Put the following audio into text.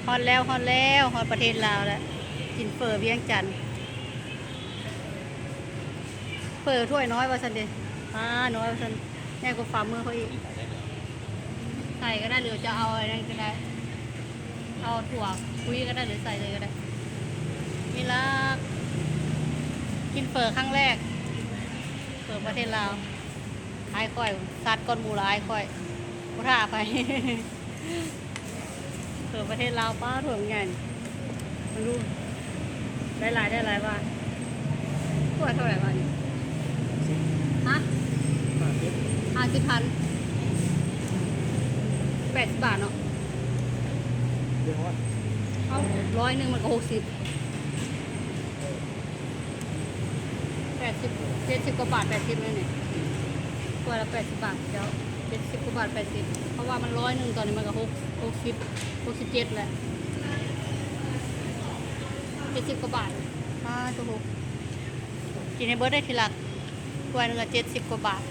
ຮອດແລ້ວ ຮອດແລ້ວ ຮອດປະເທດລາວແລ້ວ. ກິນເຝີວຽງຈັນ ເຝີຖ້ວຍນ້ອຍວ່າຊັ້ນເດ. ປ້າ ນ້ອຍວ່າຊັ້ນ ໃຫຍ່ກວ່າຝ່າມືຂ້ອຍອີກ. ໃສ່ກໍໄດ້ ຫຼືຈະເອົາອັນນັ້ນກໍໄດ້ ເອົາຖົ່ວຄຸຍກໍໄດ້ ຫຼືໃສ່ເລີຍກໍໄດ້. ມີລາກ ກິນເຝີຄັ້ງແລກ ເຝີປະເທດລາວ. ອາຍຂ້ອຍ ສັດກ່ອນໝູ່ລະ ອາຍຂ້ອຍ ບໍ່ຖ້າໃຜ. ເຝີປະເທດລາວ ປ້າ ຖ້ວຍໃຫຍ່ ມັນດູ ໄດ້ຫຼາຍ ໄດ້ຫຼາຍວ່າ. ຖ້ວຍເທົ່າໃດວະນີ້? ຮະ? ຫ້າສິບພັນ ແປດສິບບາດເນາະ. ເອົາ ຮ້ອຍໜຶ່ງມັນກໍຫົກສິບ ແປດສິບ ເຈັດສິບກວ່າບາດ ແປດສິບແມ່ນນີ້. ຖ້ວຍລະແປດສິບບາດ ເຈົ້າ ເຈັດສິບກວ່າບາດ ແປດສິບ ເພາະວ່າມັນຮ້ອຍໜຶ່ງ ຕອນນີ້ມັນກໍຫົກ ຫົກສິບ ຫົກສິບເຈັດແຫຼະ ເຈັດສິບກວ່າບາດ. ອ້າ ໂຕໂຫ ກິນໃຫ້ເບິດເດີທີ່ລັກ ຖ້ວຍໜຶ່ງກໍເຈັດສິບກວ່າບາດ.